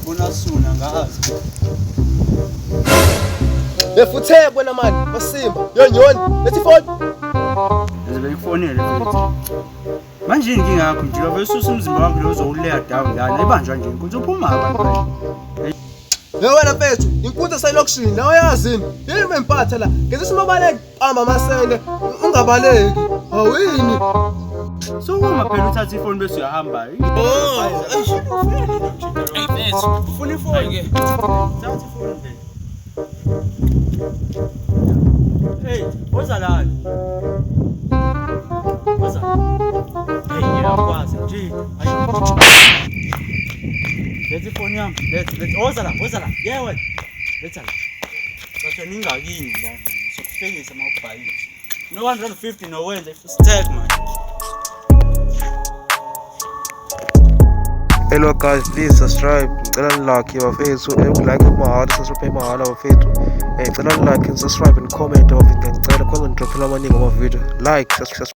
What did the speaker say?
Sokubona soon angazi. Befuthe wena mani, basimba. Yonyoni, lethi ifoni. Ngizobe ngifonele mfethu. Manje yini inkinga yakho mjilo besusa umzimba wakho lo uzowuleya down lana ibanjwa nje inkunzi uphuma abantu manje. Hey wena mfethu, inkunzi eselokishini nawe yazini. Yini bempatha la? Ngeze simobaleki bamba amasende, ungabaleki. Awini. Sukuma phela uthathe ifoni bese uyahamba. Oh, eish. Hey mfethu, Ufuna ifoni? Ke. Thatha ifoni nje. Hey, woza lana. Woza. Hey, ngiyakwazi nje. Hayi. Letha ifoni yami. Letha, letha. Woza la, woza la. Yeah wena. Letha la. Thatha ningakini la. Sokufikisa mawubhayile. No 150 no wenza stack man. Hello guys, please subscribe. Ngicela nilike bafethu. Ukulike kumahhala, subscribe mahhala bafethu. Ngicela nilike and subscribe and comment bafethu. Ngiyacela khona ngidrophela amaningi ama-video. Like, subscribe.